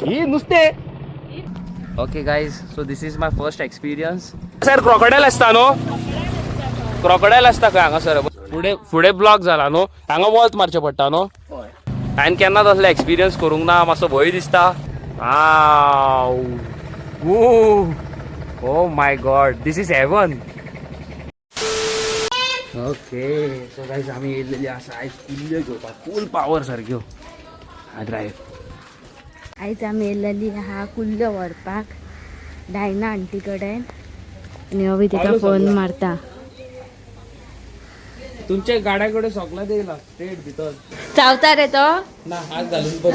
ही नुस्तें. Okay guys, so this is my first experience. Sir crocodile आसता न्हू? क्रॉकडायल आसता खंय हांगासर? फुडें फुडें ब्लॉक जाला न्हू, हांगा वॉल्त मारचें पडटा न्हू. हांवें केन्ना तसलो एक्सपिरियन्स करूंक ना, मातसो भंय दिसता. Oh my God, this is heaven. Okay, so guys, आमी येयल्लेली आसा आयज कुल्ल्यो घेवपाक, फूल पावर सारक्यो. ड्रायव्ह. आयज आमी येयल्लेली आहा कुल्ल्यो व्हरपाक डायना आंटी कडेन आनी अवी तिका फोन मारता. तुमच्या गाड्या कडेन सगळें येयला स्ट्रेट भितर. चावता रे तो? ना, हात घालून पळय.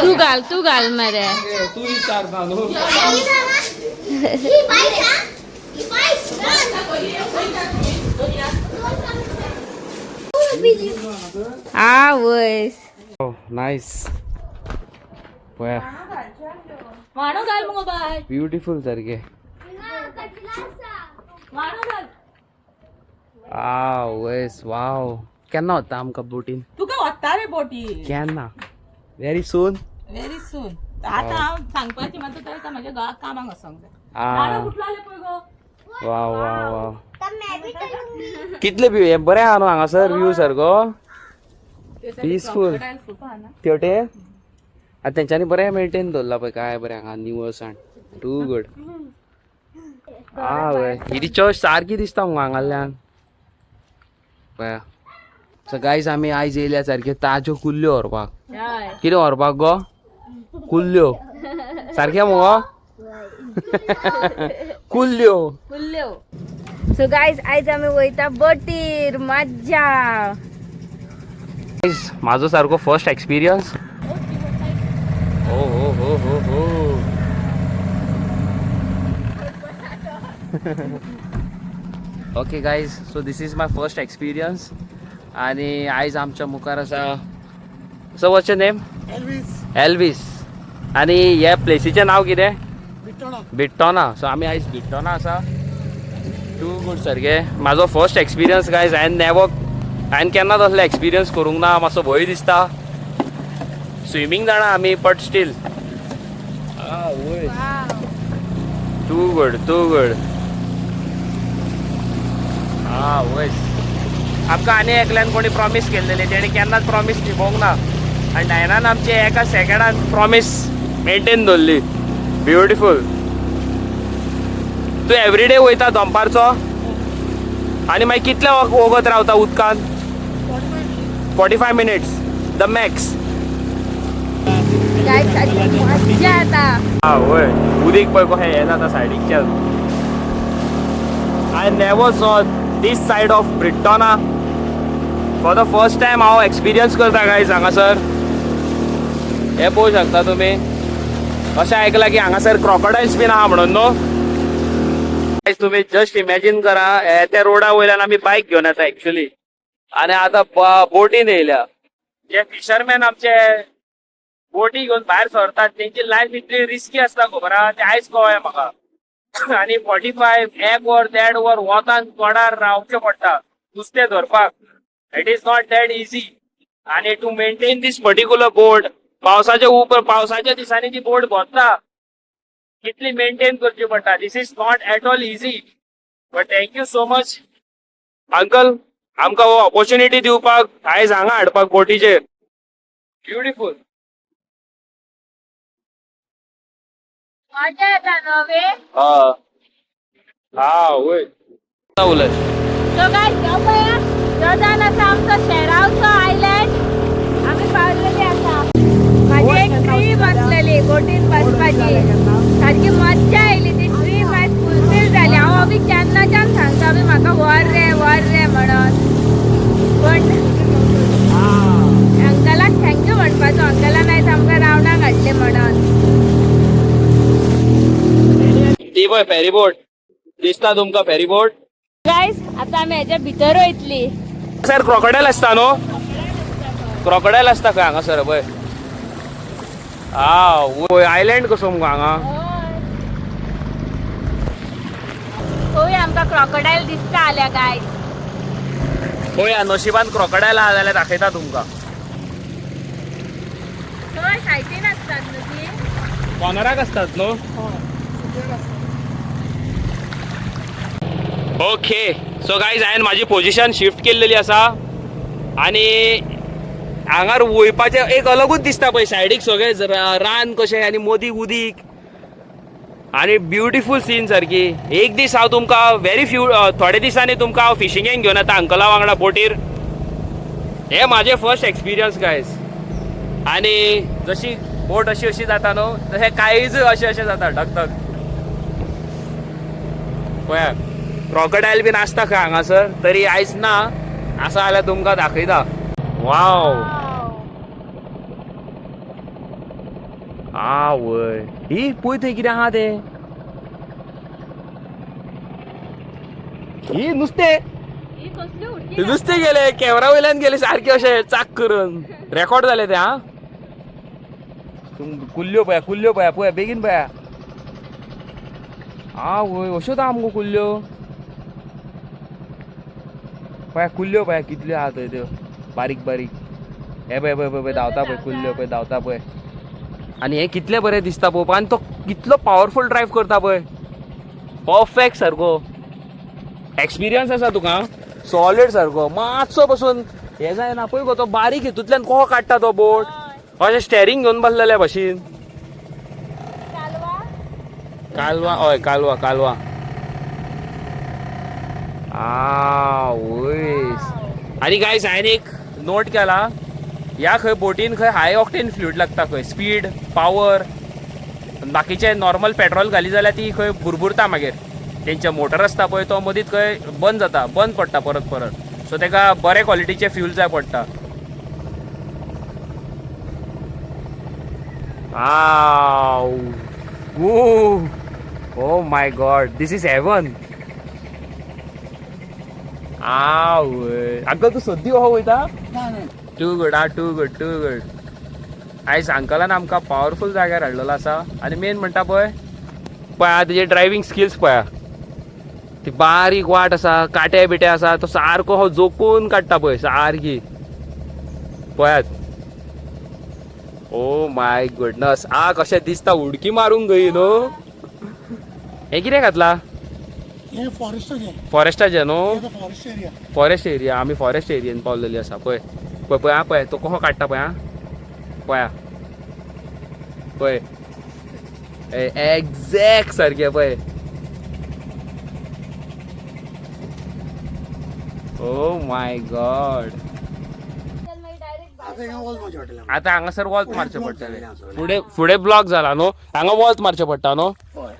तू घाल, तू घाल मरे. तू विचारता न्हू. He bites, huh? He bites. Run. आवयस. नायस, पळया. माणो घाल मुगो बाय. ब्युटिफूल सारके. माणो घाल. आवयस, वाव. केन्ना वता आमकां बोटीन? तुका वता रे बोटी. केन्ना? Very soon. Very soon. आता हांव सांगपाची मात तर म्हाज्या घोवाक कामाक वचोंक जाय. माणो कुठलो आले पळय गो. वाव वाव वाव, कितले व्यू हे. बरें आहा न्हू हांगासर व्यू सारको पीसफूल. खूप आहा ना. तेवटे आतां तेंच्यांनी बरें मेंटेन दवरला पळय, काय बरें हांगा निवळसाण. Too good. आवय, ही ती चर्च सारकी दिसता मुगो हांगाल्यान पळया. सो गायज, आमी आयज येयल्या सारक्यो ताज्यो कुल्ल्यो व्हरपाक. कितें व्हरपाक गो? कुल्ल्यो सारक्यो मुगो, कुल्ल्यो. कुल्ल्यो. सो गायज, आयज आमी वयता बोटीर, मज्जा. Guys, म्हाजो सारको फर्स्ट एक्सपिरियन्स. हो हो हो हो हो. Okay guys, so this is my first experience आणि आयज आमच्या मुखार आसा. So what's your name? Elvis. आणि ह्या प्लेसीचें नांव कितें? बिट्टोना. सो आमी आयज बिट्टोना आसा. टू गूड सारकें. म्हाजो फर्स्ट एक्सपिरियन्स गायज. हांवें नेवर, हांवें केन्ना तसलो एक्सपिरियन्स करूंक ना, मातसो भंय दिसता. स्विमींग जाणा आमी, but still. Too good, too good. आवयस, आमकां आनी एकल्यान कोणी प्रॉमीस केल्लेली, तेणी केन्नाच प्रॉमीस निभोवंक ना आनी डायनान आमचे एका सेकंडान प्रॉमीस मेंटेन दवरली. ब्युटिफूल. तूं एवरीडे वयता दनपारचो आनी मागीर कितले वगत रावता उदकांत? 45 minutes the max. गायज, सारकी मज्जा येता. हा, वय, उदीक पळय कशें हें जाता सायडीकच्यान. I never saw this side of Britona. For the first time हांव एक्सपिरियन्स करता गायज हांगासर. हें पळोवंक शकता तुमी. अशें आयकलां की हांगासर क्रॉकोडायल्स बीन आहा म्हणून न्हू. Guys, तुम्ही जस्ट इमॅजिन करा, हे त्या रोडा वयल्यान आमी बायक घेवन येता एक्चुली आनी आतां बोटीन येयल्या. जे फिशरमॅन आमचे बोटी घेवन भायर सरतात, तेंची लायफ इतली रिस्की आसता खबर आहा, ते आयज कळ्ळें म्हाका. आनी 45, एक वर देड वर वतान तोडार रावचें पडटा नुस्तें धरपाक. It is not that easy. आनी to maintain this particular boat, पावसाच्या उपर पावसाच्या दिसांनी ती बोट भरता, कितली मेंटेन करची पडटा. This is not at all easy, but thank you so much, uncle, आमकां हो ऑपॉर्च्युनिटी दिवपाक, आयज हांगा हाडपाक बोटीचेर. ब्युटिफूल. मजा येता न्हू वे? हा हा, वय, उलय. सो गायज, हो पळया, तो जावन आसा आमचो शेरावचो आयलँड. आमी पावलेली आसा. माझी एक ड्रीम आसलेली बोटीन बसपाची, सारकी मज्जा आयली. ती ड्रीम आयज फुलफील जाली. हांव अभी केन्नाच्यान सांगता अभी म्हाका व्हर रे, व्हर रे म्हणून, पण अंकलाक thank you म्हणपाचो, अंकलान आयज आमकां रावणाक हाडले म्हणून. ती पळय फेरी बोट दिसता तुमकां, फेरी बोट. गायज, आता आमी हेच्या भितर वयतली. सर क्रॉकडायल आसता न्हू? क्रॉकडायल आसता खंय हांगासर पळय. हा वय, आयलँड कसो मुगो हांगा. पळोवया, आमकां क्रॉकोडायल दिसता आल्या गायज. पळया, नशिबान क्रॉकडायल आहा जाल्यार दाखयता तुमकां. थंय सायटीन आसतात न्हू ती. कॉर्नराक असतात न्हू. ओके, सो गायज, हांवें म्हाजी पोझिशन शिफ्ट केल्लेली आसा आनी हांगार वयपाचें एक अलगूच दिसता पळय. सायडीक सगळें रान कशें आनी मदीं उदीक आनी ब्युटिफूल सीन सारकी. एक दीस हांव तुमकां व्हेरी फ्यू थोडे दिसांनी तुमकां हांव फिशिंगेक घेवन येता अंकला वांगडा बोटीर. हे म्हाजें फर्स्ट एक्सपिरियन्स गायज. आनी जशी बोट अशी अशी जाता न्हू, तशें कांयच अशें अशें जाता ढकधक. पळया, क्रोकोडायल बीन आसता खंय हांगासर, तरी आयज ना. आसा जाल्यार तुमकां दाखयता. वाव, आवय, ही पळय थंय कितें आहा तें. ही नुस्तें. ही कसली उडकी. नुस्तें गेले कॅमेरा वयल्यान, गेले सारके अशें चाक करून रेकॉर्ड जाले ते. हा, कुल्ल्यो पळया, कुल्ल्यो पळया, पळया बेगीन पळया. आवय, अश्योच आहा मुगो कुल्ल्यो. पळया कुल्ल्यो, पळया कितल्यो आहा थंय त्यो बारीक बारीक. हे पळय, पळय, पळय, धांवता पळय कुल्ल्यो, पळय धांवता पळय. आनी हें कितलें बरें दिसता पळोवपाक. आनी तो कितलो पावरफूल ड्रायव करता पळय, परफेक्ट सारको. एक्सपिरियन्स आसा तुका सॉलीड सारको. मातसो पसून हें जायना. पळय गो, तो बारीक हितूंतल्यान कसो काडटा तो बोट, अशें स्टेरींग घेवन बसलेल्या भशेन. कालवा. कालवा, हय, कालवा, कालवा. आवयस. आनी गायज, हांवें एक नोट केला, ह्या खंय बोटीन खंय हाय ऑक्टेन फ्लूड लागता खंय. Speed, power. बाकीचे नॉर्मल पेट्रोल घाली जाल्यार ती खंय बुरबुरता. मागीर तेंचे मोटर आसता पळय, तो मदींच खंय बंद जाता, बंद पडटा परत परत. सो ताका बरे क्वॉलिटीचे फ्यूल जाय पडटा. आव, oh my God, this is heaven. आवय, अंकल, तूं सद्दी हो वयता? टू गुड आ, too good, too good. आयज अंकलान आमकां पावरफूल जाग्यार हाडलेलो आसा. आनी मेन म्हणटा पळय, पळय तेजे ड्रायव्हींग स्किल्स पळया. ती बारीक वाट आसा, कांटे बिटे आसा, तो सारको हो जोकून काडटा पळय सारकी. पळयात, ओ my goodness, आ कशें दिसता, उडकी मारूंक गई न्हू. हें कितें घातला? हे फॉरेस्टाचे. फॉरेस्टाचें न्हू? Forest area. Forest area. आमी फॉरेस्ट एरियेन पावलेली आसा. पळय, पळय, पळय, आं, पळय तो कसो काडटा पळय. आं, पळया, पळय, एग्जॅक्ट सारकें पळय. ओ my God. आता हिंगा वॉल मारचें पडटलें. आतां हांगासर वॉल्त मारचें पडटलें. फुडें फुडें ब्लॉक जाला न्हू, हांगा वॉल्त मारचें पडटा न्हू. हय.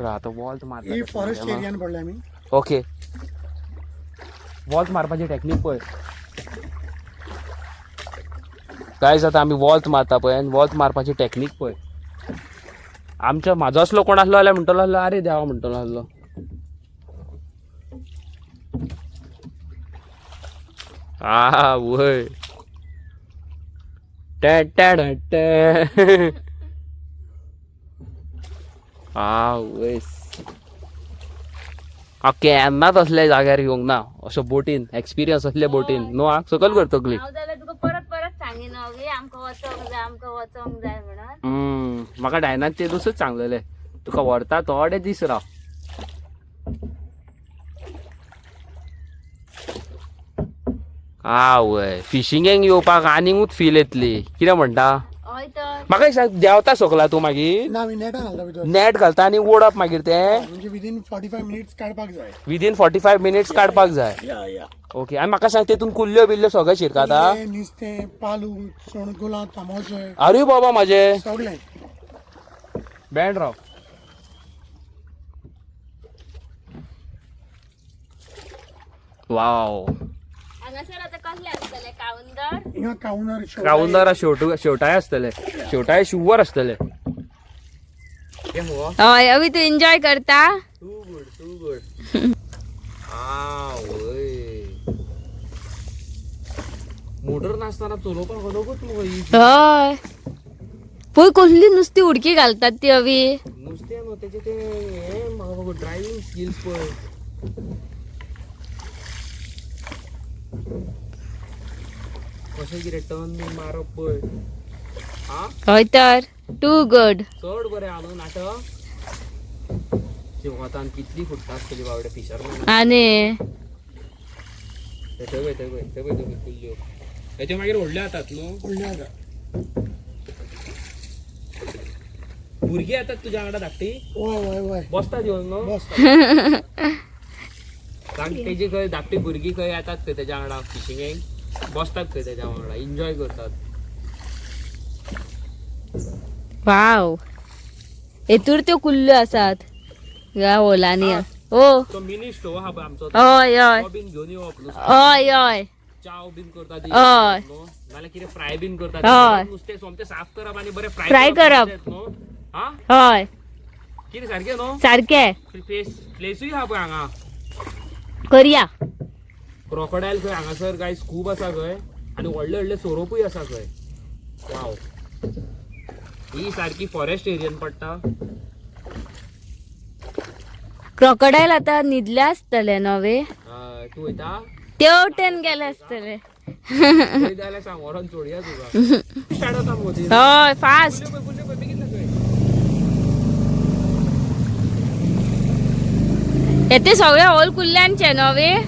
आतां वॉल्त ही फॉरेस्ट मारता. एरियान पडले आमी. ओके, वॉल्त मारपाची टेक्नीक पळय गायज. आतां आमी वॉल्त मारता पळय, आनी वॉल्त मारपाची टेक्नीक पळय. आमच्या म्हाजो असलो कोण आसलो जाल्यार म्हणटलो आसलो, आरे देवा म्हणटलो आसलो. आ वय, टॅ टॅ टॅ. आ वयस, हांव केन्नाच असल्या जाग्यार येवंक ना असो बोटीन. एक्सपिरियन्स असले बोटीन न्हू. हा, सकयल कर तकली. हांव जाल्यार तुका परत परत सांगीन की आमकां वचोंक जाय, आमकां वचोंक जाय म्हणून. म्हाका डायनान ते दुसरेच सांगलेले, तुका व्हरता, थोडे दीस राव. आवय, फिशिंगेक येवपाक आनीकूच फील येतली. कितें म्हणटा? हय तर. म्हाका एक सांग, देंवता सोकला तूं मागीर? ना, आमी नेटान घालता भितर. नेट घालता आनी ओडप मागीर तें? म्हणजे विदीन 45 मिनिट्स काडपाक जाय. विदीन 45 मिनिट्स काडपाक जाय. या. ओके, आनी म्हाका सांग, तेतून कुल्ल्यो बिल्ल्यो सगळें शिरकाता? कुल्ले, नुस्तें, पालू, चणकुलां, तामोशे. अरे बाबा म्हाजे. सगळें. बँड राव. वाव. हांगासर आतां कसले आसतले कावंदर? हिंगा कावंदर. कावंदर, शेवटाय आसतले, शेवटाय शुवर आसतले. हय, अभी तू एन्जॉय करता. Too good, too good. आवय, मोटर नासतना चलोवपाक अलगूच मुगो ही. हय, पळय कसली नुस्ती उडकी घालतात ती अवी. नुस्तें न्हू, तेचे ते हे म्हाका ड्रायव्हींग स्किल्स पळय. कशें कितें टर्न बीन मारप पळय. आ. हय तर. Too good. चड बरें आहा न्हू नाटक. वतान कितली फुट्टा आसतली बावडे फिशरमॅन. आणि थंय पळय, थंय पळय, थंय पळय, थंय पळय कुल्ल्यो. तेचे मागीर व्हडल्यो जातात न्हू. व्हडले जाता. भुरगीं येतात तुज्या वांगडा धाकटी? वय वय वय. बसतात येवन न्हू. बस. कारण तेजी खंय धाकटी भुरगीं खंय येतात खंय तेज्या वांगडा फिशिंगेक बसतात खंय तेज्या वांगडा एन्जॉय करतात. वाव, हेतूर त्यो कुल्ल्यो आसात ह्या होलांनी. हो. तो मिनी स्टोव आहा पळय आमचो, हय हय. तो बीन घेवन येवप न्हू. हय हय. चाव बीन करता ती हय. न्हू, नाल्यार कितें फ्राय बीन करता हय. ती. नुस्तें सोमतें साफ करप आनी बरें फ्राय फ्राय करप. न्हू. हा हय. कितें सारकें न्हू. सारकें. प्लेस प्लेसूय आहा पळय हांगा. करया. क्रोकोडायल खंय हांगासर गायस खूब आसा खंय आनी व्हडले व्हडले सोरोपूय आसा खंय. वाव, ही सारकी फॉरेस्ट एरियन पडटा. क्रोकोडायल आतां न्हिदले आसतले न्हय? हय, तूं वयता? ते वटेन गेले आसतले. थंय जाल्यार सांग, व्हरोन सोडया तुका. स्टार्ट जाता मगो ती. हय, फास्ट. कुल्ल्यो पळय, कुल्ल्यो पळय, बेगीन दाखय. हे ते सगळे होल कुल्ल्यांचे न्हय? हय.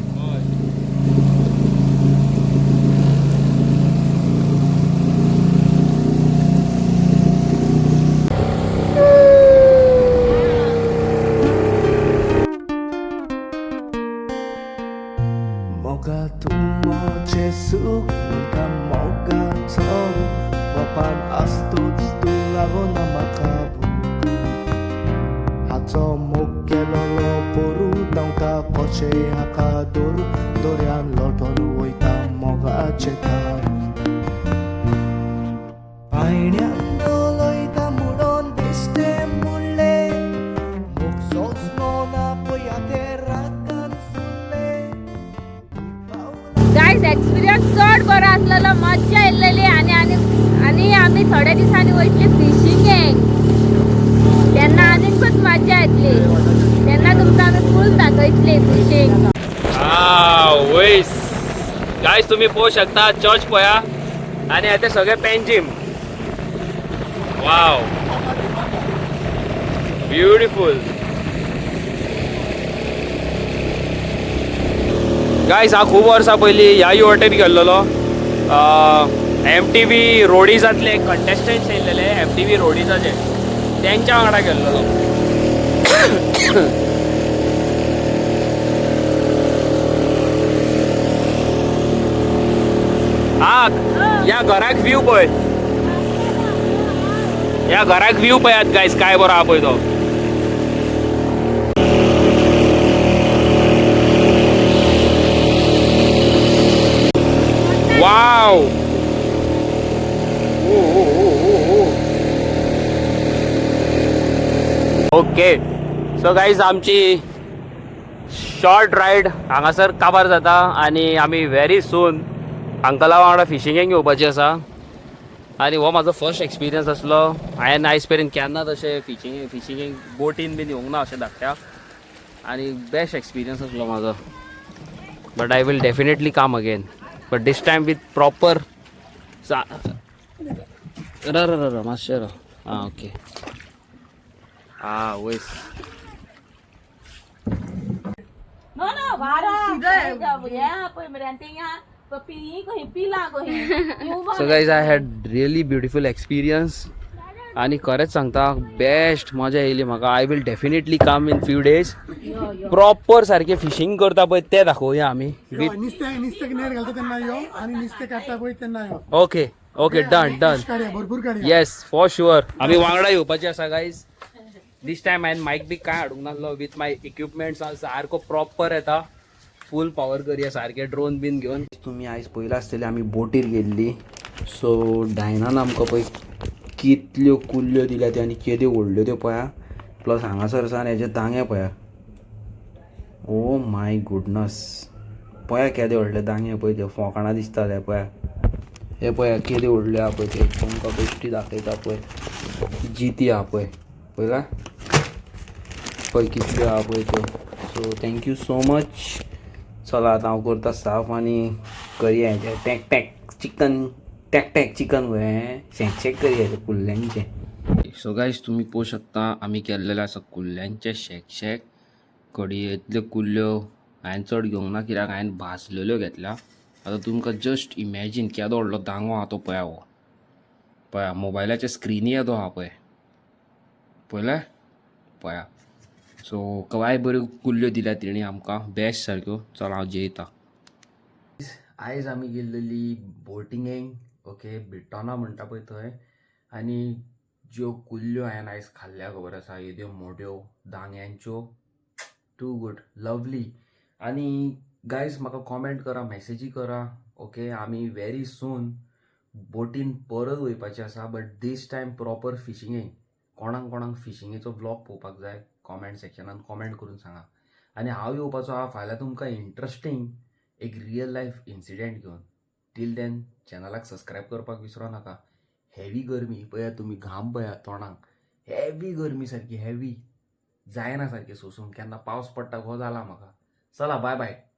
मोगा तूं म्हजें सूख म्हणटा मोगाचो बापान आसतूच तूं लागना म्हाका भूक हाचो मोग केलोलो पोरू धांवता कशें हाका दवरू दर्यान लोटोन वयता मोगाचें तार पायण्यान उलयता म्हणून बेश्टें म्हणलें मोग सोंसलो ना पया ते रागान फुल्लें. गायज, एक्सपिरियन्स चड बरो आसलेलो, मज्जा येयलेली. आनी आनी आनी आमी थोड्या दिसांनी वयतली फिशिंगेक, तेन्ना आनीकूच मज्जा येतली. तेन्ना तुमकां आमी फूल दाखयतली फिशींग. वयस गायस, तुम्ही पळोवंक शकता चर्च पळया आनी हे सगळे पेंजीम. वाव, ब्युटिफूल. गायस, हांव खूब वर्सां पयलीं ह्या वाटेन गेल्लेलो. एमटीवी रोडीजांतले कंटेस्टंट्स येयल्लेले, एमटीवी रोडीजाचे, तेंच्या वांगडा गेल्लेलो. हा, ह्या घराक व्यू पळय, ह्या घराक व्यू पळयात गायस, काय बरो आहा पळय तो. वाव. ओके, सो गायज, आमची शॉर्ट रायड हांगासर काबार जाता आनी आमी व्हेरी सून अंकला वांगडा फिशिंगेक घेवपाची आसा. आनी हो म्हाजो फर्स्ट एक्सपिरियन्स आसलो. हांवें आयज मेरेन केन्नाच अशें फिशिंगेक बोटीन बीन येवंक ना अशें धाकट्या, आनी बेस्ट एक्सपिरियन्स आसलो म्हाजो. But I will definitely come again, but this time with proper र र र मातशें र. आं, ओके. आं, वयस. नो नो वारा हे आहा पळय मरे आनी थिंगा पियी कही पिला कही. So guys, I had really beautiful experience आनी खरेंच सांगता, बेस्ट मजा येयली म्हाका. I will definitely come in few days. Proper सारकें फिशींग करता पळय तें दाखोवया आमी विथ नुस्तें नुस्त्याक नेट घालता तेन्ना यो आनी नुस्तें काडटा पळय तेन्ना यो. Okay okay, done done. काडया, भरपूर काडया. येस, फॉर शुअर. आमी वांगडा येवपाची आसा गायज. दीस टायम हांवें मायक बी कांय हाडूंक नासलो. विथ my equipments सारको प्रॉपर येता. फूल पावर करया सारकें ड्रोन बीन घेवन. तुमी आयज पयलां आसतलें आमी बोटीर गेल्ली. सो डायनान आमकां पळय कितल्यो कुल्ल्यो दिल्या त्यो आनी केद्यो व्हडल्यो त्यो पळया. प्लस हांगासर सान हेजे दांगे पळया. ओ my goodness, पळया केदे व्हडले दांगे पळय ते फोकाणां दिसता ते पळया. हे पळया केदे व्हडले आहा पळय ते. तुमकां बेश्टी दाखयता पळय, जिती आहा पळय, पळयला पळय कितल्यो आहा पळय त्यो. So thank you so much. चला आतां हांव करता साफ आनी करया हेजें टॅक टॅक चिकन, टॅक टॅक चिकन पळय हें शेक शेक करया हेजें कुल्ल्यांचें. सो गायज, तुमी पळोवंक शकता, आमी केल्लेले आसा कुल्ल्यांचे शेक. शेक कडयेंतल्यो कुल्ल्यो हांवें चड घेवंक ना, कित्याक हांवें भाजलेल्यो घेतल्या. आतां तुमकां जस्ट इमॅजीन, केदो व्हडलो दांगो आहा तो पळया. हो पळया, मोबायलाच्या स्क्रिनी येदो आहा पळय. पळयलें? पळया. सो कवाय बऱ्यो कुल्ल्यो दिल्या तेणी आमकां, बेस्ट सारक्यो. चल, हांव जेयता. आयज आमी गेल्लेली बोटिंगेक, ओके, बिट्टोना म्हणटा पळय थंय. आनी ज्यो कुल्ल्यो हांवें आयज खाल्ल्या, खबर आसा, येद्यो मोट्यो दांग्यांच्यो, टू गुड, लवली. आनी गायज, म्हाका कॉमेंट करा, मॅसेजी करा, ओके. आमी व्हेरी सून बोटीन परत वयपाचे आसा, बट these time proper फिशिंगेक. कोणाक कोणाक फिशिंगेचो ब्लॉग पळोवपाक जाय, कॉमेंट सेक्शनान कॉमेंट करून सांगा. आनी हांव येवपाचो आहा फाल्यां तुमकां इंट्रस्टींग एक रियल लायफ इन्सिडेंट घेवन. टील then, चॅनलाक सबस्क्रायब करपाक विसरो नाका. हेवी गरमी पळयात तुमी, घाम पळयात तोंडाक. हेवी गरमी, सारकी हेवी, जायना सारकी सोसूंक. केन्ना पावस पडटा गो जाला म्हाका. चला, बाय बाय.